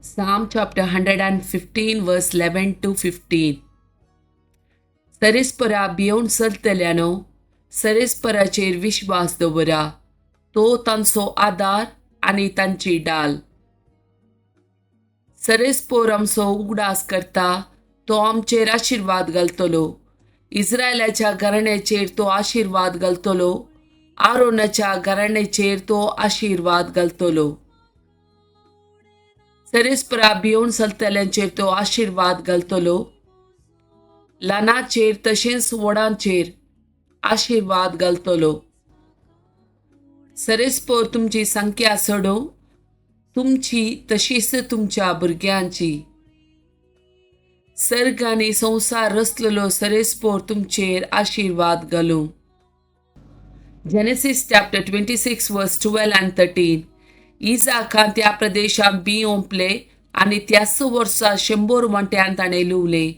Psalm chapter 115 verse 11 to 15. सरेस्परा भियोवन चलतल्यानो, सरेस्पराचेर विश्वास दवरा, तो तांचो आदार आनी तांची डाल. सरेस्पोर आमचो उगडास करता, तो आमचेर आशिर्वाद घालतलो. इस्रायलाच्या घराण्याचेर तो आशिर्वाद घालतलो, आरोनाच्या घराण्याचेर तो आशिर्वाद घालतलो. सरेस्परा भियोवन चलतल्यांचेर तो आशिर्वाद घालतलो, ल्हानाचेर तशेंच व्हडांचेर आशिर्वाद घालतलो. सरेस्पोर तुमची संख्या सोडूं, तुमची तशीच तुमच्या भुरग्यांची. सर्ग आनी संवसार रचलेलो सरेस्पोर तुमचेर आशिर्वाद घालूं. Genesis chapter 26 verse 12 and 13. इजाकान त्या प्रदेशांत बीं ओंपलें आनी त्याच वर्सा 100 वांट्यान ताणें लुवलें,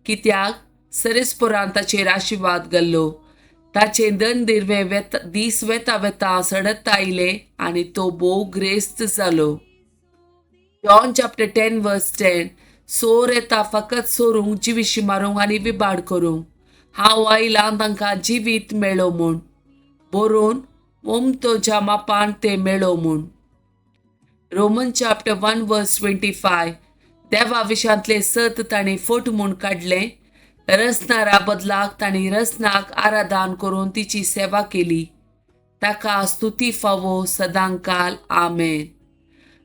कित्याक सरेस्पोरान ताचेर आशिर्वाद घाल्लो. ताचें दन दिर्वें वेता दीस वेता वेता सडत आयले आनी तो भोव ग्रेस्त जालो. John chapter 10 verse 10. चोर येता फकत चोरूंक, जिविशी मारूंक आनी विबाड करूंक. हांव आयलां तांकां जिवीत मेळो म्हूण, बरोवन ओमतोच्या मापान तें मेळो म्हूण. Roman chapter 1 verse 25. देवा विशांतलें सत तांणी फट म्हूण काडलें. रसनारा बदलाक तांणी रसनाक आराधन करून तिची सेवा केली. ताका स्तुती फावो सदांकाल. आमेन.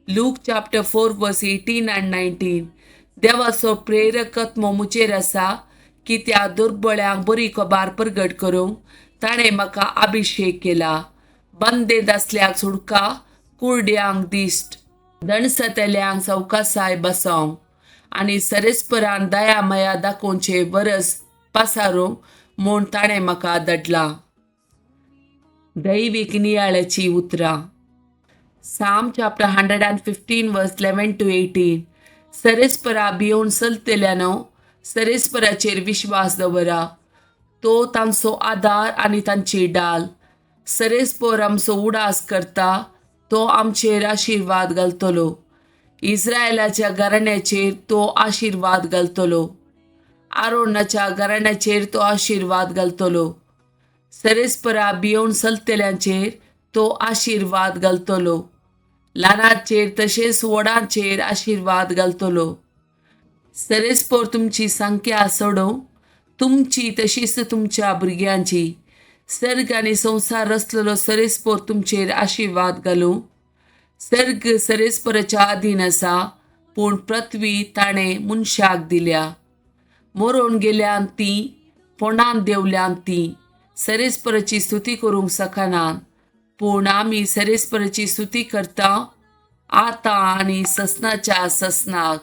Luke chapter 4 verse 18 and 19. देवाचो प्रेरक आत्मो म्हजेर आसा, की त्या दुर्बळ्यांक बरी खबर परगट करूंक ताणें म्हाका अभिशेक केला. बंदेंत आसल्याक सुडका, कुरड्यांक दिश्ट, दणसतल्यांक सवकासाय बसोवंक आनी सरेस्परान दया माया दाखोवचे वरस पासारूंक म्हूण ताणें म्हाका धाडला. दैवीक नियाळाची उतरां. Psalm chapter 115 verse 11 to 18. सरेस्परा भियोवन चलतल्यानो, सरेस्पराचेर विश्वास दवरा, तो तांचो आदार आनी तांची डाल. सरेस्पोर आमचो उडास करता, तो आमचेर आशिर्वाद घालतलो. इस्रायलाच्या घराण्याचेर तो आशिर्वाद घालतलो, आरोनाच्या घराण्याचेर तो आशिर्वाद घालतलो. सरेस्परा भियोवन चलतल्यांचेर तो आशिर्वाद घालतलो, ल्हानाचेर तशेंच व्हडांचेर आशिर्वाद घालतलो. सरेस्पोर तुमची संख्या सोडोवं, तुमची तशीच तुमच्या भुरग्यांची. सर्ग आनी संवसार रचलेलो सरेस्पोर तुमचेर आशिर्वाद घालूं. सर्ग सरेस्पराच्या अधीन आसा, पूण पृथ्वी ताणें मनशाक दिल्या. मरोन गेल्यान ती, फोंडान देंवल्यान ती सरेस्पराची स्तुती करूंक शकनात, पूण आमी सरेस्पराची स्तुती करता आतां आनी ससनाच्या ससनाक.